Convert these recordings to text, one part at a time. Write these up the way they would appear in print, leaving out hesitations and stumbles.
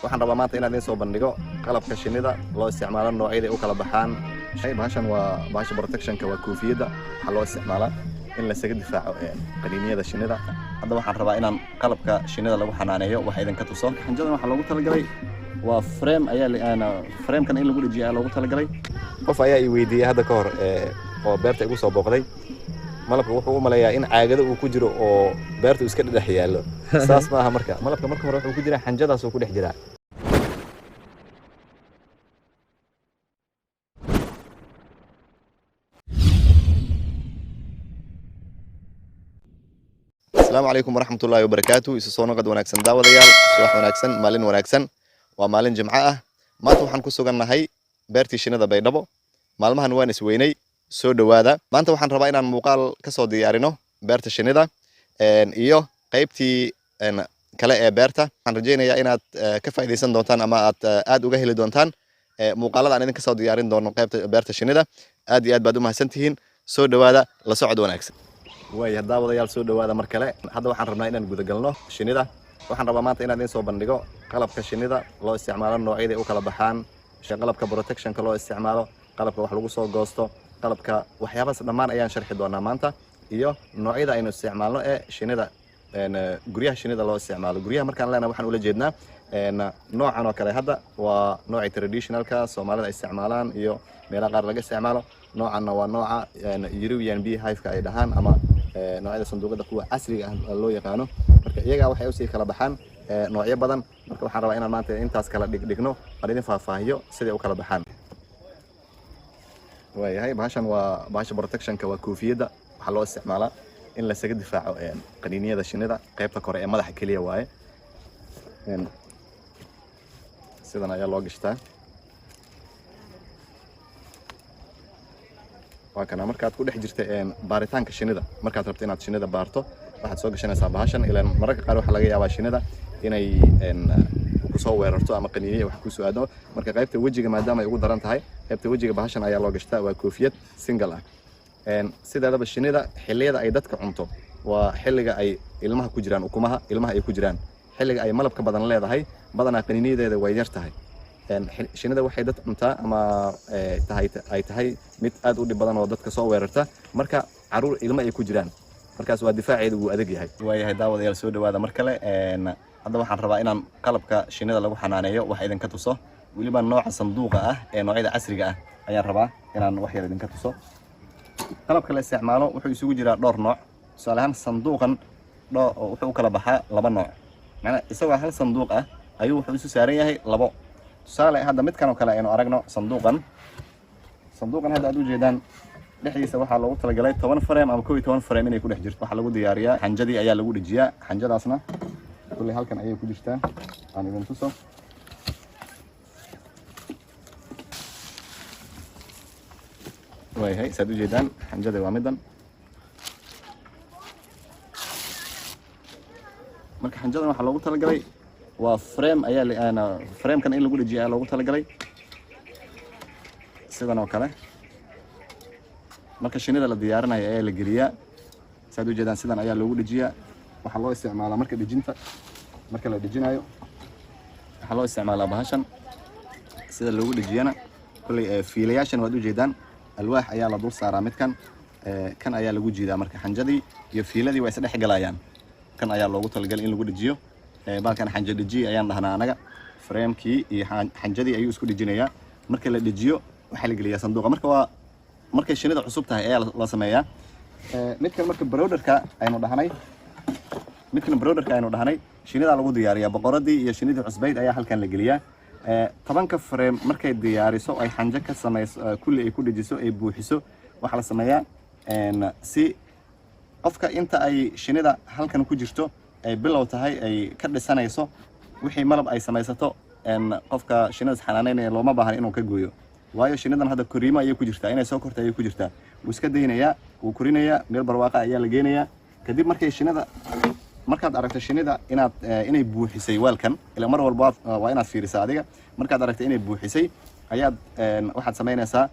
Waxaan rabaa maanta inaan idiin soo bandhigo qalabka shinnida loo isticmaalo, noocyada ay u kala baxaan. Bahashan waa bahasha protectionka, waa koofiyadda. Waxaa loo isticmaalaa in lasaga difaaco qaniiniyada shinnida. Hadda waxaan rabaa inaan qalabka shinnida lagu xanaaneeyo wax idinka tuso. Xanjadan waxaa loogu talagalay waa frame ayaa framekan in lagu dhejiyo ayaa loogu talagalay. Qof ayaa i weydiiyey hadda ka hor oo beerta igu soo booqday, malabka wuxuu u maleeyaa in caagado uu ku jiro oo beerta uu iska dhedhex yaallo. Saas ma aha. Marka malabka marka hore wuxuu ku jiraa xanjadaas uu ku dhex jiraa. Asalaamu calaykum waraxmatullaahi wabarakaatu. Isu soo noqod wanaagsan, daawadayaal. Subax wanaagsan, maalin wanaagsan. Waa maalin Jimco ah. Maanta waxaan ku sugannahay beertii shinnida Baydhabo. Maalmahan waan isweynay. Soo dhowaada. Maanta waxaan rabaa inaan muuqaal ka soo diyaarino beerta shinnida iyo qaybtii kale ee beerta. Waxaan rajaynayaa inaad ka faa'iidaysan doontaan ama aad aad uga heli doontaan muuqaalada aan idinka soo diyaarin doono qaybta beerta shinnida. Aad iyo aad baad u mahadsantihiin. Soo dhowaada, la socod wanaagsan. Waaya, daawadayaal, soo dhowaada mar kale. Hadda waxaan rabnaa inaan gudagalno shinnida. Waxaan rabaa maanta inaan idiin soo bandhigo qalabka shinnida loo isticmaalo, noocyada ay u kala baxaan, qalabka protectionka loo isticmaalo, qalabka wax lagu soo goosto, qalabka waxyaabahaas dhammaan ayaan sharxi doonaa maanta, iyo noocyada aynu isticmaalno ee shinnida, guryaha shinnida loo isticmaalo. Guryaha markaan leenahay waxaan ula jeednaa noocan oo kale. Hadda waa noocii traditionalka Soomaalida ay isticmaalaan iyo meelaha qaar laga isticmaalo. Noocanna waa nooca European beehive-ka ay dhahaan ama noocyada sanduuqyada kuwa casriga ah loo yaqaano. Marka iyagaa waxay usii kala baxaan noocyo badan. Marka waxaan rabaa inaan maanta intaas kala dhigdhigno, aan idin faahfaahiyo siday u kala baxaan. Waayahay, bahashan waa bahasha protectionka, waa koofiyadda. Waxaa loo isticmaalaa in lasaga difaaco qaniiniyada shinnida. Qaybta kore ee madaxa keliya waaye. Sidan ayaa loo gashtaa. Waa kana. Markaad ku dhex jirta baaritaanka shinnida, markaad rabto inaad shinnida baarto, waxaad soo gashanaysaa bahashan. Ilaan mararka qaar waxaa laga yaabaa shinnida inay kusoo weerarto ama qaniiniya wax kusoo aado. Marka qaybta wejiga, maadaama ay ugu daran tahay qaybta wejiga, bahashan ayaa loo gashtaa. Waa koofiyad single ah. Sideedaba shinnida xilliyada ay dadka cunto waa xilliga ay ilmaha ku jiraan, ukumaha ilmaha ay ku jiraan. Xilliga ay malabka badan leedahay badanaa qaniiniyadeeda way yar tahay. Shinnida waxay dad cuntaa ama tahay ay tahay mid aad u dhib badan oo dadka soo weerarta marka caruur ilmo ay ku jiraan. Markaas waa difaaceedu wuu adag yahay. Waayahay, daawadayaal, soo dhowaada mar kale. Hadda waxaan rabaa inaan qalabka shinnida lagu xanaaneeyo wax idinka tuso. Weliba nooca sanduuqa ah ee noocyada casriga ah ayaan rabaa inaan wax yar idinka tuso. Qalabka la isticmaalo wuxuu isugu jiraa dhowr nooc. Tusaale ahaan, sanduuqan wuxuu u kala baxaa laba nooc. Macnaa isagoo hal sanduuq ah ayuu wuxuu isu saaran yahay labo. Tusaale, hadda midkan oo kale aynu aragno. Sanduuqan hadda aad u jeedaan, dhexdiisa waxaa loogu talagalay 10 frame ama 11 frame inay ku dhex jirto. Waxaa lagu diyaariyaa xanjadii ayaa lagu dhejiyaa. Xanjadaasna kulley halkan ayay ku jirtaa. Aan idin tuso. Waayahay, saad u jeedaan, xanjada waa midan. Marka xanjadan waxaa loogu talagalay waa frame ayaa framekan in lagu dhejiyo ayaa loogu talagalay, sidan oo kale. Marka shinnida la diyaarinayo ayaa la geliyaa. Saad u jeedaan, sidan ayaa loogu dhejiyaa. Waxaa loo isticmaalaa marka dhejinta, marka la dhejinayo waxaa loo isticmaalaa bahashan. Sida loogu dhejiyana kolley fiilayaashan waad ujeedaan. Alwaax ayaa la dul saaraa midkan, kan ayaa lagu jiidaa. Marka xanjadii iyo fiiladii waa isdhex galayaan. Kan ayaa loogu talagalay in lagu dhejiyo. Baalkan xanja dhejiye ayaan dhahnaa anaga. Framekii iyo xanjadii ayuu isku dhejinayaa. Marka la dhejiyo waxaa la geliyaa sanduuqa. Marka waa markay shinnida cusub tahay ayaa la sameeyaa. Midkan marka brooderka aynu dhahnay, midkan brooderka aynu dhahnay, shinnidaa lagu diyaariyaa. Boqoradii iyo shinnidii cusbayd ayaa halkan la geliyaa. 10-ka frame markay diyaariso, ay xanjo ka samayso, kulli ay ku dhejiso, ay buuxiso, waxaa la sameeyaa si qofka inta ay shinnida halkan ku jirto ay bilow tahay, ay ka dhisanayso wixii malab ay samaysato, qofka shinnidas xanaaneynaya looma baahna inuu ka gooyo, waayo shinnidan hadda koriimo ayay ku jirtaa, inay soo korta ayay ku jirtaa. Wuu iska daynayaa, wuu korinayaa, meel barwaaqa ayaa la geenayaa. Kadib markay shinnida, markaad aragto shinnida inaad inay buuxisay weelkan, ila mar walba waa inaad fiirisaa adiga. Markaad aragto inay buuxisay ayaad waxaad samaynaysaa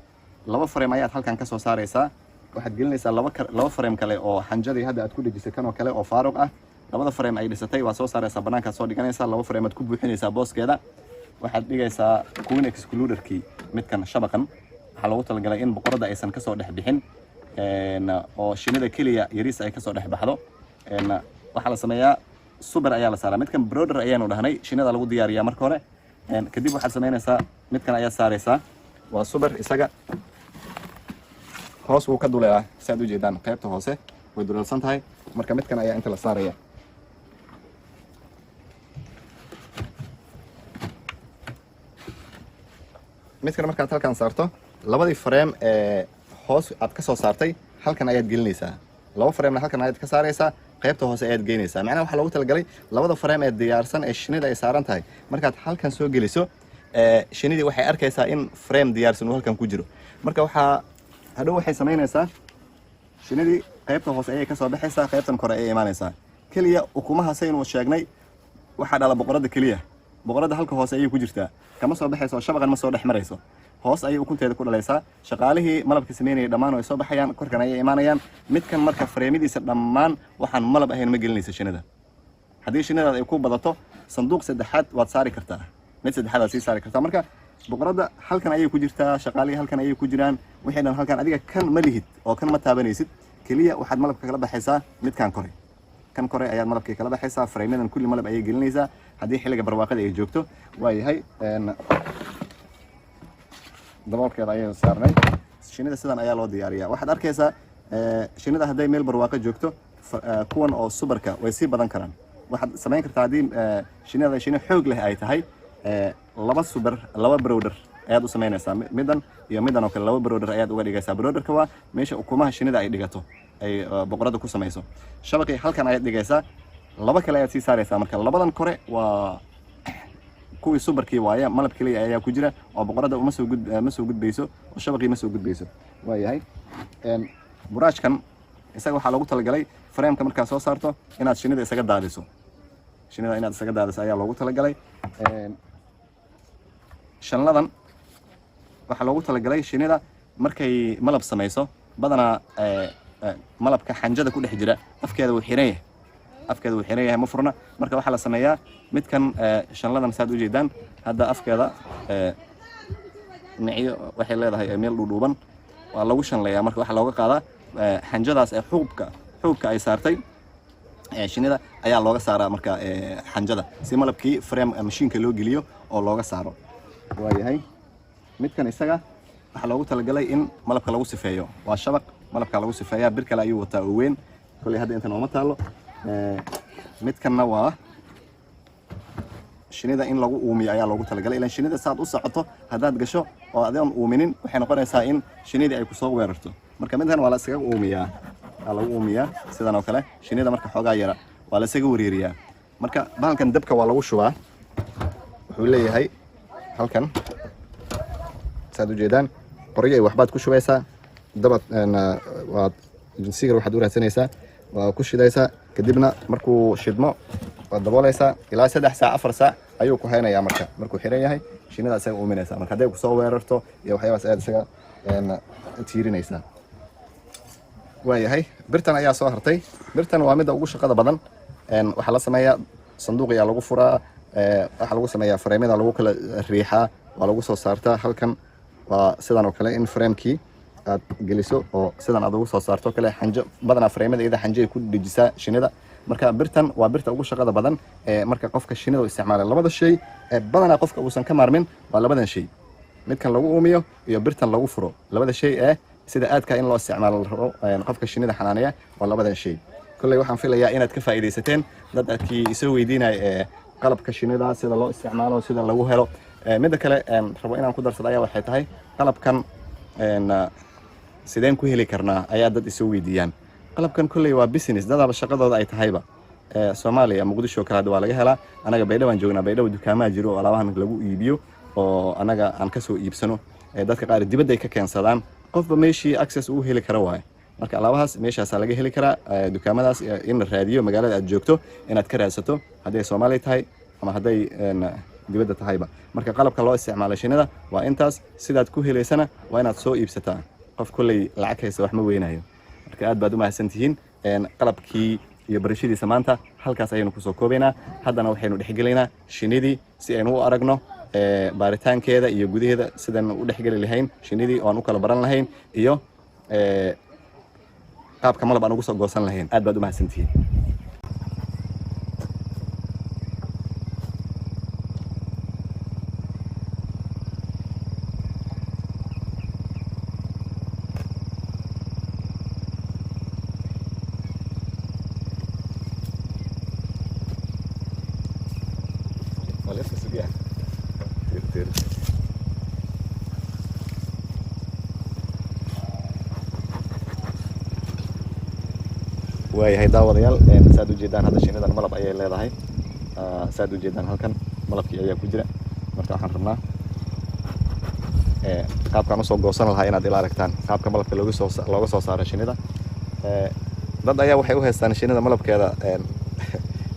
laba frame ayaad halkan ka soo saaraysaa. Waxaad gelinaysaa laba frame kale oo xanjadii hadda aad ku dhejisay kan oo kale oo faaruq ah. Labada frame ay dhisatay waad soo saaraysaa, banaankaad soo dhiganaysaa. Laba frame aad ku buuxinaysaa booskeeda. Waxaad dhigaysaa queen excluderkii. Midkan shabaqan waxaa loogu talagalay in boqoradda aysan kasoo dhex bixin oo shinnida keliya yariis ay kasoo dhex baxdo. Waxaa la sameeyaa super ayaa la saaraa. Midkan brooder ayaanu dhahnay, shinnida lagu diyaariyaa marka hore. Kadib waxaad samaynaysaa, midkan ayaa saaraysaa, waa super. Isaga hoos wuu ka duleelaa, si aad ujeedaan, qaybta hoose way duleelsan tahay. Marka midkan ayaa inta la saaraya. Midkan markaad halkan saarto, labadii frame ee hoos aad ka soo saartay halkan ayaad gelinaysaa. Laba framena halkan ayaad ka saaraysaa, qaybta hoose ayaad geynaysaa. Macnaha waxaa loogu talagalay labada frame ee diyaarsan ee shinnida ay saaran tahay, markaad halkan soo geliso, shinnidii waxay arkaysaa in frame diyaarsan uu halkan ku jiro. Marka waxaa hadhow waxay samaynaysaa, shinnidii qaybta hoose ayay kasoo baxaysaa, qaybtan kore ayay imaanaysaa. Keliya ukumaha, saynu sheegnay, waxaa dhala boqoradda keliya. Boqoradda halka hoose ayay ku jirtaa, kama soo baxayso oo shabaqan ma soo dhex marayso. Hoos ayay ukunteeda ku dhalaysaa. Shaqaalihii malabka sameynayay dhammaan way soo baxayaan, korkan ayay imaanayaan. Midkan marka fareemadiisa dhammaan waxaan malab ahayn ma gelinaysa shinnida. Haddii shinnidaad ay ku badato, sanduuq saddexaad waad saari kartaa, mid saddexaad aad sii saari kartaa. Marka boqoradda halkan ayay ku jirtaa, shaqaalihii halkan ayay ku jiraan, wixii dhan halkan. Adiga kan ma lihid oo kan ma taabanaysid. Keliya waxaad malabka kala baxaysaa midkan kore. Kan kore ayaad malabkii kala baxaysaa. Fareymadan kulli malab ayay gelinaysaa haddii xilliga barwaaqada ay joogto. Waayahay, daboolkeeda ayaynu saarnay. Shinnida sidan ayaa loo diyaariyaa. Waxaad arkaysaa, shinnida hadday meel barwaaqo joogto, kuwan oo superka way sii badan karaan. Waxaad samayn kartaa, haddii shinnida shinni xoog leh ay tahay, laba super, laba brooder ayaad u samaynaysaa. Midan iyo midan oo kale laba brooder ayaad uga dhigaysaa. Brooderka waa meesha ukumaha shinnida ay dhigato, ay boqoradda ku samayso. Shabaqii halkan ayaad dhigaysaa, laba kale ayaad sii saaraysaa. Marka labadan kore waa kuwii superkii waaye, malab keliya ayaa ku jira oo boqoradda uma soo gud ma soo gudbayso oo shabaqii ma soo gudbayso. Waayahay, buraashkan isaga waxaa loogu talagalay frameka markaad soo saarto inaad shinnida isaga daadiso. Shinnida inaad isaga daadiso ayaa loogu talagalay. Shanladan waxaa loogu talagalay shinnida markay malab samayso, badanaa malabka xanjada ku dhex jira afkeeda wuu xiran yahay, afkeeda wuu xiran yahay, ma furna. Marka waxaa la sameeyaa midkan, shanladan saad ujeedaan hadda, afkeeda micyo waxay leedahay meel dhuudhuuban, waa lagu shanleeyaa. Marka waxaa looga qaadaa xanjadaas ee xuubka ay saartay shinnida ayaa looga saaraa. Marka xanjada si malabkii frame mashiinka loo geliyo oo looga saaro. Waayahay, midkan isaga waxaa loogu talagalay in malabka lagu sifeeyo. Waa shabaq malabka lagu sifeeyaa. Bir kale ayuu wataa oo weyn, kolley hadda inta nooma taalo. Midkanna waa shinnida in lagu uumiyo ayaa loogu talagalay. Ilan shinnida saad u socoto haddaad gasho oo adoon uuminin, waxay noqonaysaa in shinnidii ay kusoo weerarto. Marka midkan waa la iskaga uumiyaa, waa lagu uumiyaa sidan oo kale. Shinnida marka xoogaa yara waa la isaga wareeriyaa. Marka bahalkan dabka waa lagu shubaa. Wuxuu leeyahay halkan, saad ujeedaan, qoryo ay waxbaad ku shubaysaa, dabad waad sigar waxaad u raadsanaysaa, waa ku shidaysaa. Kadibna markuu shidmo waad daboolaysaa. Ilaa 3 saac, 4 saac ayuu ku haynayaa. Marka markuu xiran yahay, shinnida isaga uuminaysaa. Marka hadday kusoo weerarto iyo waxyaabaas ayaad isaga tiirinaysaa. Waayahay, birtan ayaa soo hartay. Birtan waa midda ugu shaqada badan. Waxaa la sameeyaa sanduuq ayaa lagu furaa, waxaa lagu sameeyaa fareemyada lagu kala riixaa, waa lagu soo saartaa. Halkan waa sidan oo kale in framekii aad geliso oo sidan aad ugu soo saarto kale. Xanjo badanaa fareemyada iyada xanjo ay ku dejisaa shinnida. Marka birtan waa birta ugu shaqada badan ee marka qofka shinnida u isticmaalay. Labada shay ee badanaa qofka uusan ka maarmin waa labadan shay, midkan lagu uumiyo iyo birtan lagu furo. Labada shay ee sida aadka in loo isticmaalo la rabo qofka shinnida xanaaneya waa labadan shay. Kolley waxaan filayaa inaad ka faa'iidaysateen dadkii isoo weydiinaya ee qalabka shinnida, sida loo isticmaalo, sida lagu helo. Midda kale rabo inaan ku darsado ayaa waxay tahay, qalabkan sideen ku heli karnaa ayaa dad isoo weydiiyaan. Qalabkan kolley waa business, dadaaba shaqadooda ay tahayba. Soomaaliya, Muqdisho kale hadda waa laga helaa. Anaga Baydhabo aan joognaa, Baydhabo dukaamaa jiro oo alaabahan lagu iibiyo oo anaga aan kasoo iibsano. Dadka qaar dibadda ay ka keensadaan. Qofba meeshii access uu heli karo waaye. Marka alaabahaas meeshaasaa laga heli karaa, dukaamadaas in la raadiyo, magaalada aad joogto inaad ka raadsato, hadday Soomaaliya tahay ama hadday dibadda tahayba. Marka qalabka loo isticmaalo shinnida waa intaas. Sidaad ku helaysana waa inaad soo iibsataa. Qof kolley lacag haysa wax ma weynayo. Marka aad baad u mahadsan tihiin. Qalabkii iyo barashadiisa maanta halkaas ayaynu kusoo koobaynaa. Haddana waxaynu dhexgelaynaa shinnidii si aynu u aragno. Baaritaankeeda iyo gudaheeda sidaan u dhexgeli lahayn shinnidii oo aan u kala baran lahayn iyo qaabka malab aan ugu soo goosan lahayn. Aad baad u mahadsantihiin. Waa la iska sugiyaa. Tir, tir. Waayahay daawadayaal, saad ujeedaan hadda shinnidan malab ayay leedahay. Saad ujeedaan halkan malabkii ayaa ku jira. Marka waxaan rabnaa qaabkaan usoo goosan lahaa inaad ila aragtaan qaabka malabka looga soo saaro shinnida. Dad ayaa waxay u haystaan shinnida malabkeeda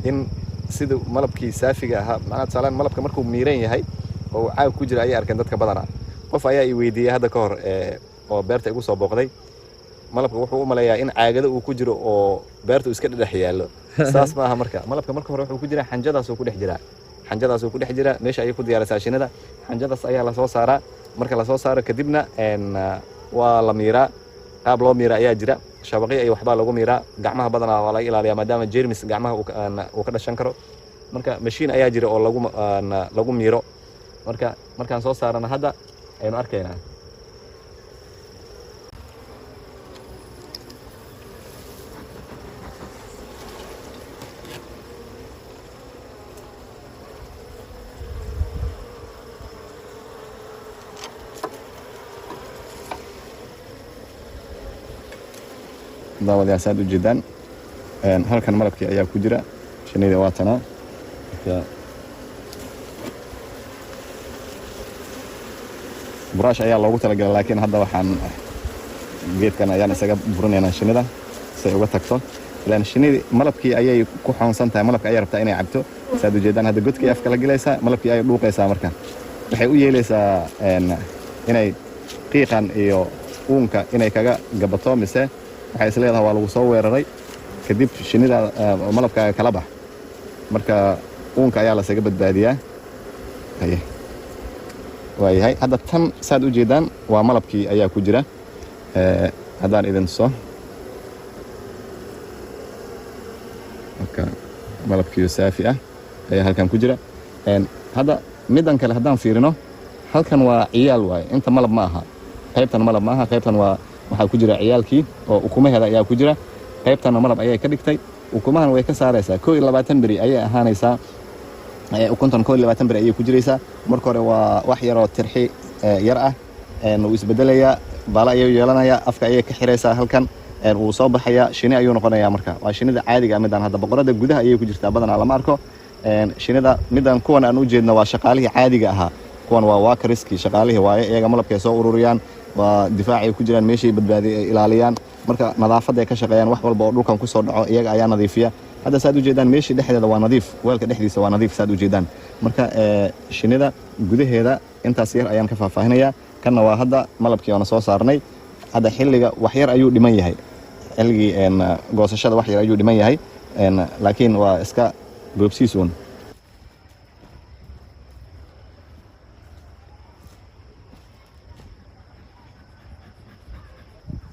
in sida malabkii saafiga ahaa, macnaha tusaalaan malabka markuu miiran yahay oo uu caag ku jira ayay arkeen dadka badanaa. Qof ayaa i weydiiyey hadda ka hor oo beerta igu soo booqday, malabka wuxuu u maleeyaa in caagado uu ku jiro oo beerta uu iska dhedhex yaallo. Saas ma aha. Marka malabka marka hore wuxuu ku jiraa xanjadaasuu ku dhex jiraa, xanjadaasuu ku dhex jiraa. Meesha ayay ku diyaarisaa shinnida, xanjadaas ayaa lasoo saaraa. Marka lasoo saaro kadibna waa la miiraa. Qaab loo miira ayaa jira, shabaqyo iyo waxbaa lagu miiraa. Gacmaha badanaa waa laga ilaaliyaa maadaama jermis gacmaha uu ka dhashan karo. Marka mashiin ayaa jira oo lagu miiro. Marka markaan soo saarana hadda aynu arkaynaa. Daawadayaal, saad u jeedaan halkan malabkii ayaa ku jira shinnidii, waa tanaa. Marka buraash ayaa loogu talagalay, laakiin hadda waxaan geedkan ayaan isaga burinaynaa shinnida si ay uga tagto, ilaan shinnidii malabkii ayay ku xoonsan tahay, malabka ayay rabtaa inay cabto. Saad ujeedaan hadda godkii afka la gelaysaa, malabkii ayay dhuuqaysaa. Marka waxay u yeelaysaa inay qiiqan iyo uunka inay kaga gabato, mise waxay is leedahay waa lagu soo weeraray, kadib shinnida malabkaaga kala bax. Marka uunka ayaa lasaga badbaadiyaa. Haye, waayahay, hadda tan saad u jeedaan waa malabkii ayaa ku jira. Haddaan idin tuso, marka malabkii saafi ah ayaa halkan ku jira. Hadda middan kale haddaan fiirino, halkan waa ciyaal waaye, inta malab ma aha, qaybtan malab ma aha. Qaybtan waa waxaa ku jira ciyaalkii oo ukumaheeda ayaa ku jira. Qaybtanna malab ayay ka dhigtay, ukumahan way ka saaraysaa. 21 beri ayay ahaanaysaa ukuntan, 21 beri ayay ku jiraysaa. Marka hore waa wax yaroo tirxi yar ah, wuu isbedelayaa, baala ayuu yeelanayaa, afka ayay ka xiraysaa halkan, wuu soo baxayaa, shini ayuu noqonayaa. Marka waa shinida caadiga ah midaan. Hadda boqorada gudaha ayay ku jirtaa, badanaa lama arko shinida midan. Kuwan aan u jeedno waa shaqaalihii caadiga ahaa, kuwan waa workerskii, shaqaalihii waaye. Iyaga malabkay soo ururiyaan, waa difaacay ku jiraan, meeshay badbaadi ay ilaaliyaan, marka nadaafadda ay ka shaqeeyaan. Wax walba oo dhulkan kusoo dhaco iyaga ayaa nadiifiya. Hadda saad ujeedaan meeshii dhexdeeda waa nadiif, weelka dhexdiisa waa nadiif, saad ujeedaan. Marka shinnida gudaheeda intaas yar ayaan ka faahfaahinayaa. Kanna waa hadda malabkii oona soo saarnay. Hadda xilliga wax yar ayuu dhiman yahay, xilligii goosashada wax yar ayuu dhiman yahay, laakiin waa iska goobsiis uun.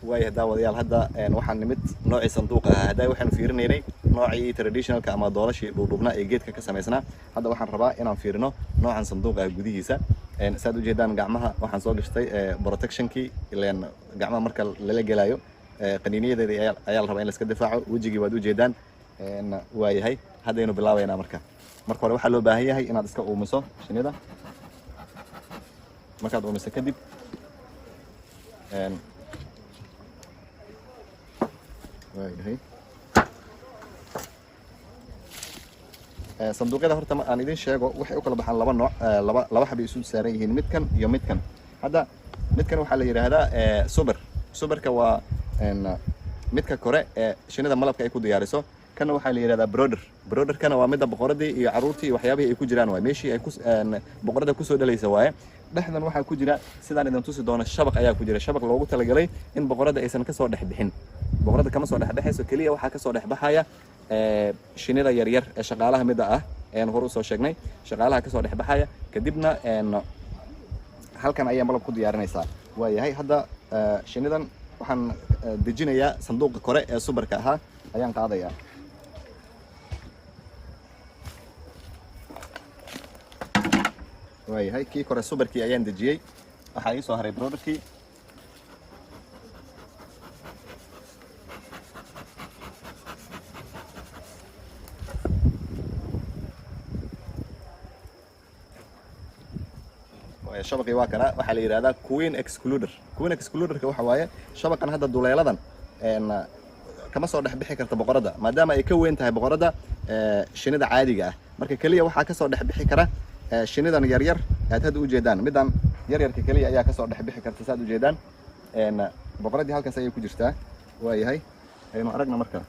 Waayahay daawadayaal, hadda waxaan nimid noocii sanduuqa ahaa. Hadda waxaanu fiirinaynay noocii traditionalka ama doolashii dhuudhuubnaa ee geedka ka samaysnaa. Hadda waxaan rabaa inaan fiirino noocan sanduuqa ah gudihiisa. Saad ujeedaan gacmaha waxaan soo gashtay protectionkii, ileen gacmaha marka lala gelayo qaniiniyadeeda ayaa la rabaa in la iska difaaco. Wejigii waad ujeedaan. Waayahay, haddaynu bilaabaynaa. Marka hore waxaa loo baahan yahay inaad iska uumiso shinnida. Markaad uumiso kadib waayahay, sanduuqyada horta aan idin sheego waxay u kala baxaan laba nooc, laba xabay isu saaran yihiin, midkan iyo midkan. Hadda midkan waxaa la yidhaahdaa super. Superka waa midka kore ee shinnida malabka ay ku diyaariso. Kanna waxaa la yidhahdaa brooder. Brooderkana waa midda boqoradii iyo caruurtii iyo waxyaabihii ay ku jiraan waaye, meeshii ay ku boqorada kusoo dhalaysa waaye. Dhexdan waxaa ku jira, sidaan idin tusi doono, shabaq ayaa ku jira, shabaq loogu talagalay in boqorada aysan kasoo dhex bixin. Boqorada kama soo dhex baxayso, keliya waxaa kasoo dhex baxaya shinnida yaryar ee shaqaalaha midda ah. Ayaan hore usoo sheegnay shaqaalaha kasoo dhex baxaya. Kadibna halkan ayaa malab ku diyaarinaysaa. Waayahay, hadda shinidan waxaan dejinayaa sanduuqa kore ee superka ahaa ayaan qaadayaa. Waayahay, kii kore superkii ayaan dejiyey. Waxaa ii soo haray brooderkii. Shabaqii waa kana. Waxaa la yidhahdaa queen excluder. Queen excluderka waxa waaye shabaqan hadda duleeladan kama soo dhex bixi karta boqoradda, maadaama ay ka weyn tahay boqoradda shinida caadiga ah. Marka keliya waxaa kasoo dhex bixi kara shinidan yaryar aad hadda ujeedaan. Midan yaryarka keliya ayaa kasoo dhex bixi karta, saad ujeedaan. Boqoraddii halkaas ayay ku jirtaa. Waayahay, aynu aragna marka.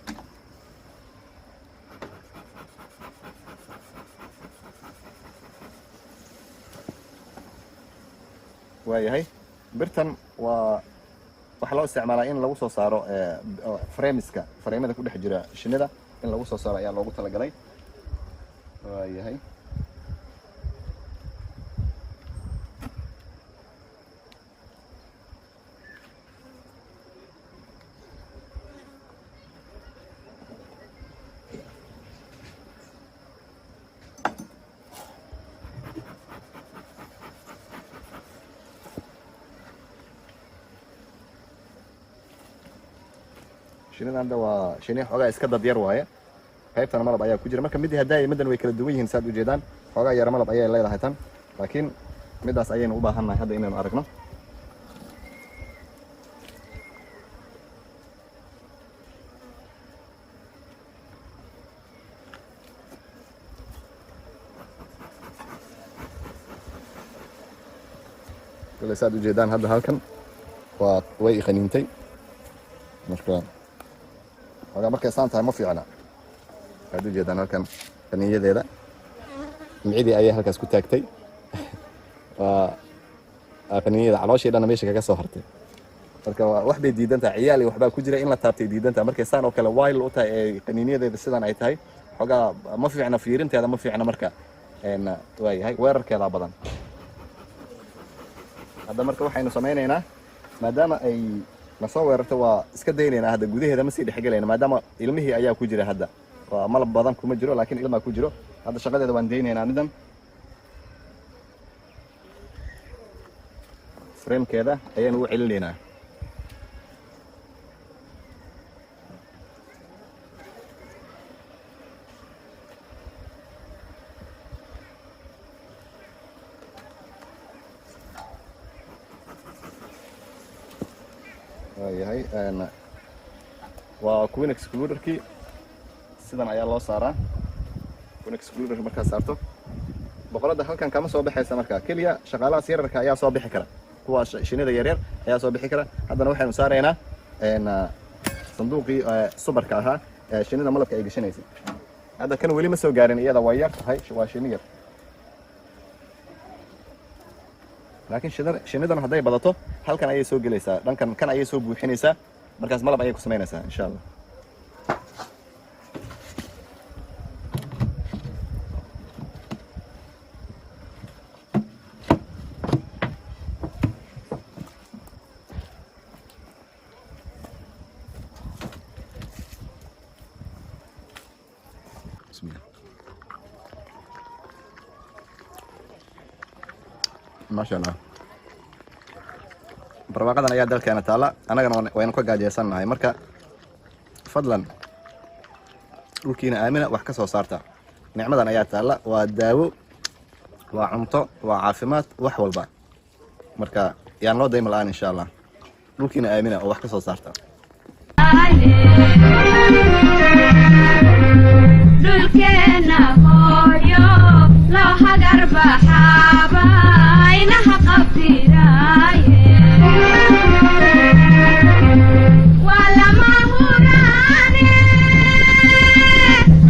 Waayahay, birtan waa waxaa loo isticmaalaa in lagu soo saaro frameska, frameada ku dhex jira shinida in lagu soo saaro ayaa loogu talagalay. Waayahay, shinidan hadda waa shini xoogaa iska dad yar waaye. Qaybtana malab ayaa ku jira. Marka midii haddaa middan way kala duwan yihiin, saad ujeedaan. Xoogaa yara malab ayay leedahay tan, laakiin middaas ayaynu u baahannahay hadda inaynu aragno. Kale saad ujeedaan, hadda halkan waa way iqaniintay. Marka xoogaa markay saan tahay ma fiicna. Waxaad ujeedaan halkan qaniinyadeeda, micidii ayay halkaas ku taagtay. Waa qaniinyada calooshii dhanna meesha kaga soo hartay. Marka wax bay diidan tahay, ciyaal iyo waxbaa ku jira, in la taabtay diidan tahay. Markay saan oo kale wild u tahay ee qaniinyadeeda sidan ay tahay, xoogaa ma fiicna, fiirinteeda ma fiicna. Marka waayahay, weerarkeedaa badan hadda. Marka waxaynu samaynaynaa, maadaama ay nasoo weerarto, waa iska daynaynaa. Hadda gudaheeda ma sii dhexgelayna, maadaama ilmihii ayaa ku jira. Hadda waa malab badan kuma jiro, laakiin ilmaa ku jiro. Hadda shaqadeeda waan daynaynaa. Midan framekeeda ayaynu u celinaynaa. Waayahay, waa queen excluderkii. Sidan ayaa loo saaraa queen excluder. Markaad saarto, boqoradda halkan kama soo baxaysa. Marka keliya shaqaalahaas yararka ayaa soo bixi kara, kuwa shinida yaryar ayaa soo bixi kara. Haddana waxaynu saaraynaa sanduuqii superka ahaa ee shinida malabka ay gashanaysay. Hadda kan weli ma soo gaarin, iyada waa yar tahay, waa shini yar. Laakiin shinidan hadday badato, halkan ayay soo gelaysaa, dhankan kan ayay soo buuxinaysaa. Markaas malab ayay ku samaynaysaa, insha Allah. Bismillah. Maasha Allah, barwaaqadan ayaa dalkeena taalla, annagana waynu ka gaajeysannahay. Marka fadlan dhulkiina aamina, wax ka soo saarta. Nicmadan ayaa taalla, waa daawo, waa cunto, waa caafimaad, wax walba. Marka yaan loo dayma la-aan, insha Allah. Dhulkiina aamina oo wax ka soo saarta. Dhulkeena hooyo loo hagar baxaaba inaha qabtiraaye, waa lama huraane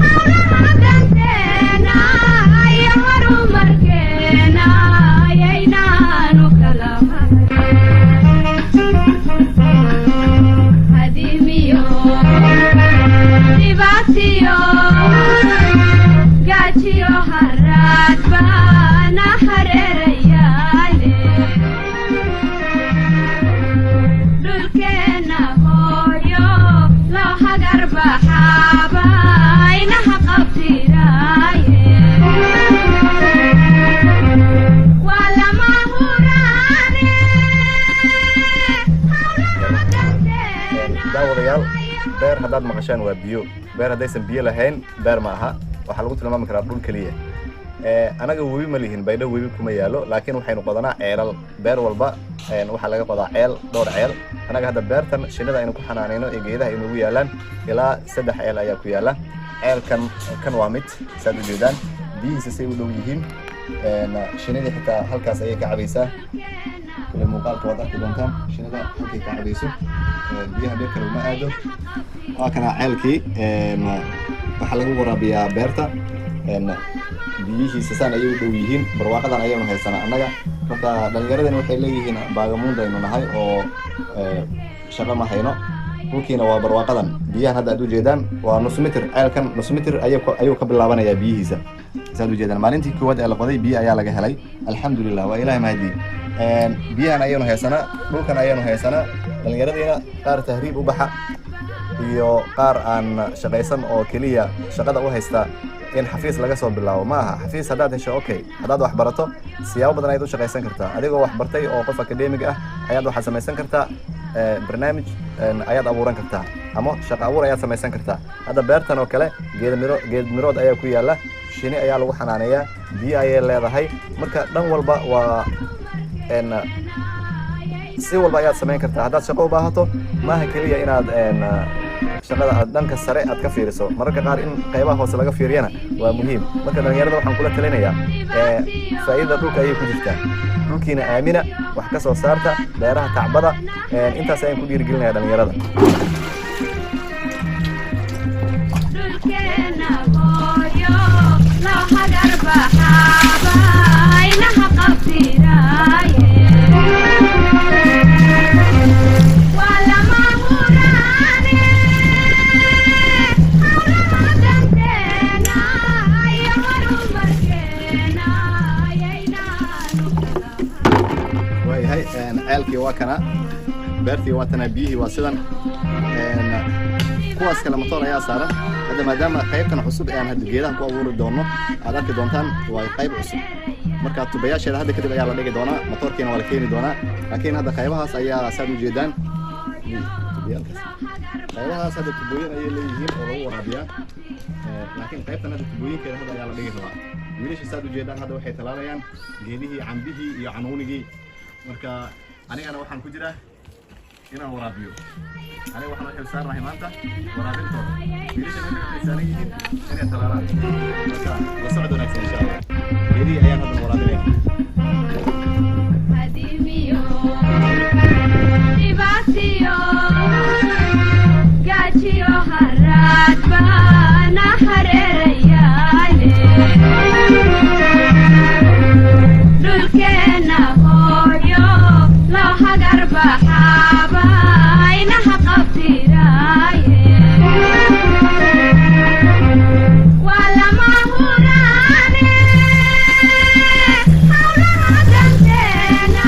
hawlaha danteena iyo horumarkeena yaynaanu kala hadimiyo dhibaatiyo gaajiyo. Haddaad maqashaan waa biyo. Beer haddaysan biyo lahayn beer ma aha, waxaa lagu tilmaami karaa dhul keliya. Anaga webi ma lihin, Baydhabo webi kuma yaalo, laakiin waxaynu qodanaa ceelal. Beer walba waxaa laga qodaa ceel, dhowr ceel. Anaga hadda beertan shinnida aynu ku xanaanayno ee geedaha aynugu yaalaan ilaa saddex ceel ayaa ku yaala. Ceelkan kan waa mid saad u jeedaan biyihiisa say u dhow yihiin. Shinnidii xitaa halkaas ayay ka cabaysaa. Kule muuqaalka waad arki doontaan shinnida halkay ka cabayso. Biyaha beer kale uma aado. Waa kana ceelkii. Waxaa lagu waraabiyaa beerta. Biyihiisa saan ayay u dhow yihiin. Barwaaqadan ayaynu haysanaa annaga. Marka dhalinyaradani waxay leeyihiin baagamuundaynu nahay oo shaqo ma hayno. Dhulkiina waa barwaaqadan. Biyahan hadda aad ujeedaan waa nus mitir. Ceelkan nus mitir ayuu ka bilaabanayaa biyihiisa, saad ujeedaan. Maalintii koowaad ee la qoday biyo ayaa laga helay. Alxamdulilah, waa Ilahay mahadii. Biyahan ayaynu haysanaa, dhulkan ayaynu haysanaa. Dhalinyaradiina qaar tahriib u baxa iyo qaar aan shaqaysan oo keliya shaqada u haysta in xafiis laga soo bilaabo ma aha. Xafiis haddaad hesho, okay. Haddaad wax barato, siyaabo badan ayaad u shaqaysan kartaa. Adigoo wax bartay oo qof academic ah ayaad waxaad samaysan kartaa barnaamij ayaad abuuran kartaa ama shaqo abuur ayaad samaysan kartaa. Hadda beertan oo kale geed miro, geed mirood ayaa ku yaala, shini ayaa lagu xanaaneeyaa, biyo ayay leedahay. Marka dhan walba waa si walba ayaad samayn kartaa haddaad shaqo u baahato. Maaha keliya inaad shaqada aad dhanka sare aad ka fiiriso, mararka qaar in qaybaha hoose laga fiiriyana waa muhiim. Marka dhalinyarada waxaan kula talinayaa, faa'iidada dhulka ayay ku jirtaa. Dhulkiina aamina, wax ka soo saarta, beeraha tacbada. Intaas ayaan ku dhiirigelinaya dhalinyarada. Dhulkeena hooyo loo hagar baxaaba inaha qabtiraaye, waa lama huraane hawlaha danteena iyo horumarkeena ayaynaanu kala Waayahay, ceelkii waa kana, beertii waa tana, biyihii waa sidan. Kuwaas kale matoor ayaa saaran. Hadda maadaama qaybtan cusub ee aan hadda geedaha ku abuuri doono aad arki doontaan waa qayb cusub, marka tubayaasheeda hadda kadib ayaa la dhigi doonaa, matoorkiina waa la keeni doonaa. Laakiin hadda qaybahaas ayaa saad ujeedaan tubayaalkaas. Qaybahaas hadda tubooyin ayay leeyihiin oo lagu waraabiyaa. Laakiin qaybtan hadda tubooyinkeeda hadda ayaa la dhigi rabaa. Wiilasha saad ujeedaan hadda waxay talaalayaan geedihii cambihii iyo canuunigii. Marka anigana waxaan ku jiraa inaan waraabiyo. Aniga waxaan u xil saarnahay maanta waraabintooda. Wiilasha waxay u xil saaran yihiin inay talaalaan. Marka la socod wanaagsan insha Allah. Geedihii ayaan hadda waraabinaya. Hadimiyo dhibaatiyo gaajiyo haraad baana hareerayaale, dhulkeena hooyo loo hagar baxaaba inaha qabtiraaye, waa lama huraane hawlaha danteena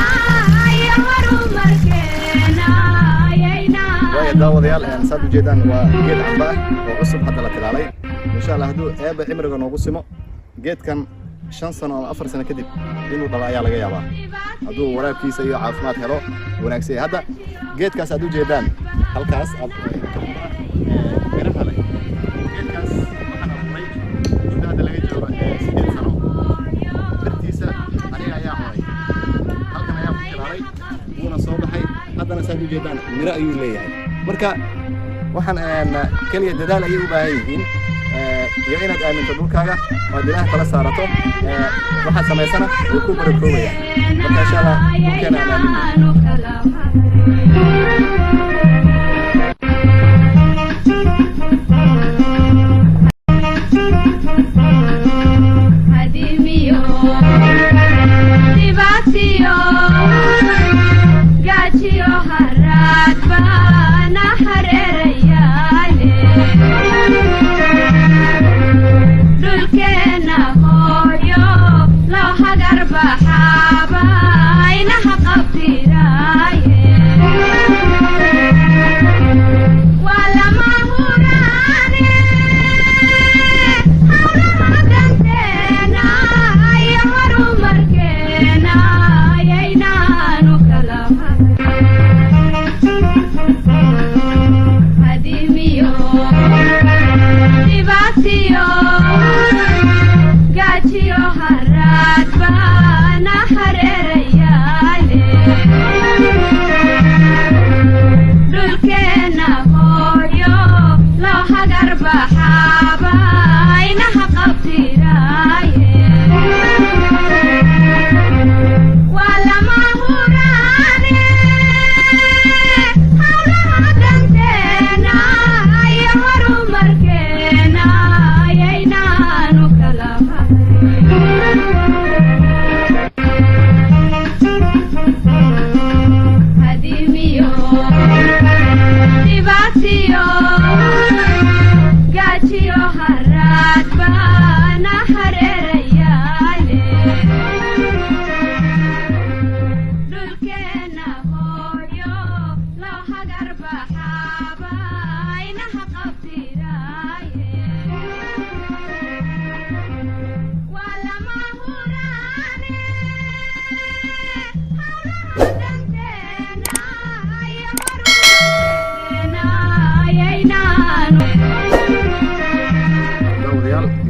iyo horumarkeena Waaya ayaynaanu daawadayaal, saad ujeedaan waa geed camba ah oo cusub hadda la tilaalay. Insha Allah hadduu Eebba cimriga noogu simo, geedkan 5 sano ama 4 sano kadib inuu dhalo ayaa laga yaabaa, hadduu waraabkiisa iyo caafimaad helo wanaagsan yahay. Hadda geedkaas aad ujeedaan halkaas aad miraha leh, geedkaas waxaan abuuray muddo hadda laga joogo 8 sano. Mirtiisa aniga ayaa cunay, halkan ayaa ku tilaalay, wuuna soo baxay. Haddana saad ujeedaan miro ayuu leeyahay. Marka waxaan keliya dadaal ayay u baahan yihiin iyo inaad aaminto dhulkaaga ood Ilaah kala saarato. Waxaad samaysana way ku barakoobayaan. Marka insha Allah dhulkeena aan aaminno. Ayaynaanu kala harin. Hadimiyo dhibaatiyo gaajiyo haraad baana hareerayaale, dhulkeena hooyo loo hagar baxaaba inaha qabtiraaye.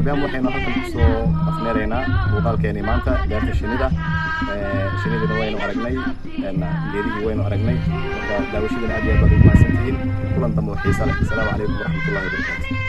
Gebihaan waxaynu halkan kusoo afmeeraynaa muuqaalkeenii maanta beerta shinnida. Shinnidina waynu aragnay, geedihii waynu aragnay. Marka daawashadina aad iyo aad baad ugu mahadsantihiin. Kulan dambe oo xiisa leh. Asalaamu calaykum waraxmatullahi wabarakaatu.